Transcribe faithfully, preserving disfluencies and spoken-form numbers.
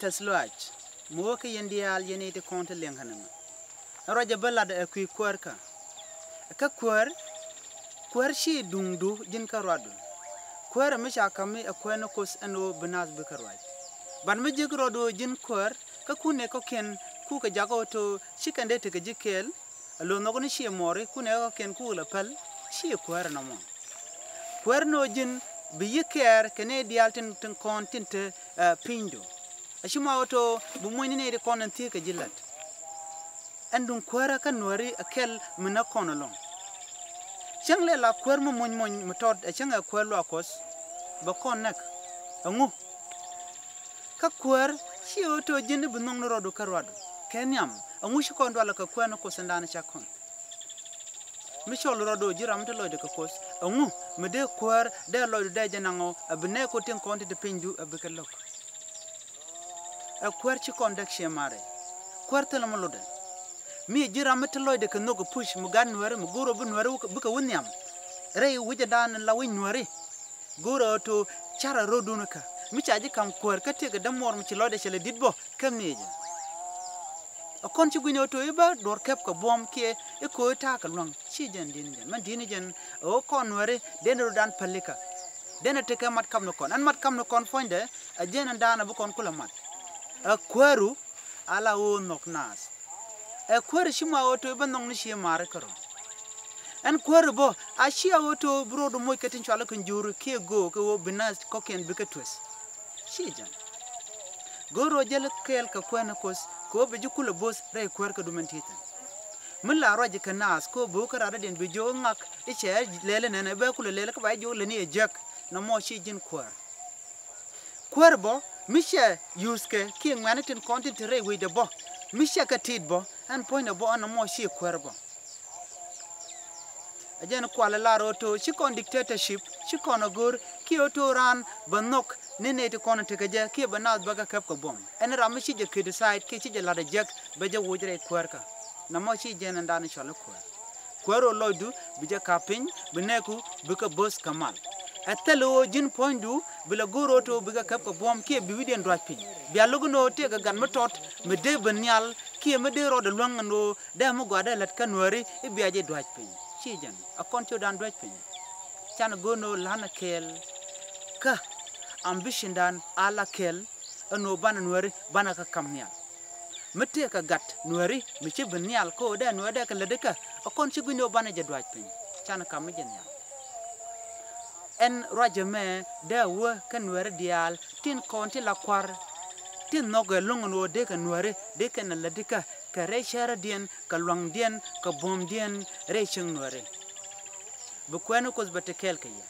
Ɛth luaac mi wä kä yɛn diaal yɛn i̱ ti kɔn ti liɛŋ kä nɛmɛ. Ɛn ruacɛ bä lat ɛ kui̱ kuäärkä. Kä kuäär, kuäär ci duŋdu ji̱n kä ruacdu. Kuäär ɛ mi ca ka̱m mi ɛ kuäär ni Kuoth ɛn ɣöö bi naath bi kä ruac. Ban mi ji̱k ruacdu ɣöö ji̱n kuäär, kä kun ɛ kɔ̱kiɛn kukɛ jakä ɣöö to̱ ci kɛn dee tekɛ ji̱ kɛɛl. Ɛ lo̱ nhɔk ni ciɛ mɔɔri kun ɛ kɔ̱kiɛn kukɛ lɛ päl, ciɛ kuäär ɛnɔ mɔ. Kuäär ni ɣöö ji̱n bi yi kɛɛr kɛ nɛy diaal tin, tin kɔn tin te, ɛ, pinydu. A ci ma ɣöö to̱ bi muɔ̱ny ni nɛy ti kɔn ɛn thiee kɛ ji̱ la̱t. Ɛn duŋ kuäärä kä nuääri ɛ kɛl mi näk kɔn ɛlɔ̱ŋ. Cäŋ lɛ la kuäär mi muɔ̱ny muɔ̱ny mi tɔt ɛ cäŋ ɛ kuäär luaak Kuɔth bɛ kɔn näk. Ɛŋu? Kä kuäär ci ɣöö to̱ ji̱n i̱ bi nhɔk ni rɔɔdu kä ruacdu kɛ nhiam. Ɛŋu ci kɔn dualɛ kɛ kuäär ni Kuoth ɛndan ca kɔn? Mi cɔl rɔɔdu ji̱ ram mi te lɔcdɛ kɛ Kuoth. Ɛŋu mi dee kuäär dee lɔcdu dee jɛ naŋ ɣöö ɛ bi nɛɛku tin kɔn ti ti pinydu ɛ bikɛ lo̱k? Ɛ kuäär ci kɔn däk ciɛ marɛ. Kuäär thilɛ mi lotdɛ. Mi ji̱ ram mi te lɔcdɛ kɛ nhök kɛ puc mi gat nuääri mi go̱o̱r ɣöö bi nuääri bikɛ wä nhiam. Rɛy wi̱cdan la wi̱c nuääri. Go̱o̱rä ɣöö to̱ carɛ ro̱dun kä mi ca ji̱ ka̱m kuäär kä tëëkɛ dämuɔɔr mi ci lɔcdɛ cɛ lɛ di̱t bä käm ni jɛ. Ɛ kɔn ci gui̱ny ɣöö to̱ i̱ bä duɔ̱ɔ̱r kɛp kɛ buɔ̱m kiɛ i̱ köö i̱ ta̱a̱ kɛ luäŋ. Ci jɛn di̱t ni jɛn mɛn di̱t ni jɛn ɛ ɣöö kɔn nuääri den ro̱dan pälikä. Den ɛ tekɛ mat kap ni kɔn ɛn mat kap ni kɔn puɔ̱nydɛ. Ɛ jɛn ɛn da̱a̱n ɛ bi kɔn kulɛ mat. Ɛ kuääru ala ɣöö nhɔk naath. Ɛ kuäär ci ma ɣöö to̱ i̱ bä nhɔk ni cië maari kärɔ̱. Ɛn kuäär i̱ bä a cia ɣöö to̱ bi ro̱o̱du moc kɛ tin cualä kɛ njuuri kiɛ göök kɛ ɣöö bi naath kɔ̱kiɛn bikɛ tueth. Ci jɛn. Go̱o̱r ɣöö jäl kɛɛl kɛ kuäär ni Kuoth kɛ ɣöö bi ji̱ kulɛ bo̱th rɛy kuäär kɛ dumɛn ti̱i̱thän. Mi la ruac kɛ naath kɛ ɣöö bi wä kä radädiɛn bi jiök i̱ ŋak i̱ cɛ lɛl inɛn ɛ bɛ kulɛ lɛl kä ba jiök lɛni ɛ jiäk. Nɔmɔ ci ji̱n kuäär. Kuäär bä mi cɛ yuthkɛ kiɛ ŋuɛ̈ni tin kɔn tin te rɛy wecdɛ bä mi cɛ kɛ tit bä ɛn puɔ̱nydɛ bä ɛn ɛmɔ ci kuäär bä. Ɛ jɛn kualɛ lar ɣöö to̱ ci kɔn dictatorship ci kɔn ɛ go̱r kiɛ ɣöö to̱ raan bɛ nhɔk ni nɛy ti kɔn tekɛ jɛ kiɛ bɛ naath bɛ kɛ käp kɛ buɔ̱m. Ɛn ram mi ci jɛ criticize kiɛ ci jɛ la̱t ɛ jiäk bɛ jɛ woc rɛy kuäärkä. Nɔmɔ ci jɛn ɛn dan cɔl i̱ kuäär. Kuäär ɣöö lɔcdu bi jɛ ka̱p piny bi nɛɛku bikɛ bo̱th kɛ mal. Ɛ thil ɣöö ji̱n puɔ̱nydu bi lɛ go̱o̱r ɣöö to̱ bikɛ käp kɛ buɔ̱m kiɛ bi wi̱cdiɛn duac piny. Bia lo̱k ɛn ɣöö tëëkɛ gat mi tɔt mi dee ben nhial kiɛ mi dee rɔɔdɛ luäŋ ɛn ɣöö dee mi gɔaa dee la̱t kä nuääri i̱ bia jɛ duac piny. Ci jɛn a kɔn cio̱dan duac piny. Canɛ go̱o̱r ɛn ɣöö la̱nɛ kɛɛl kä ambitiondan a la kɛɛl. Ɛn ɣöö banɛ nuääri banɛ kä ka̱m nhial. Mi tëëkɛ gat nuääri mi ci bi nhial kä ɣöö dee nuääri dee kɛ lätdi kä ɛ kɔn ci gui̱n ɣöö banɛ jɛ duac piny. Canɛ ka̱m mi jɛ nhial. Ɛn ruac ɛmɛ dee wä kä nuääri diaal tin kɔn ti la kua̱r. Tin nhɔk ɛ lo̱ŋ ɛn ɣöö dee kɛ nuääri dee kɛn ɛ lätdi kä kɛ rɛy cärädiɛn kɛ lua̱ŋdiɛn kɛ buɔ̱mdiɛn rɛy cieŋ nuääri. Bi kuɛɛni Kuoth bɛ te kɛɛl kɛ yɛ.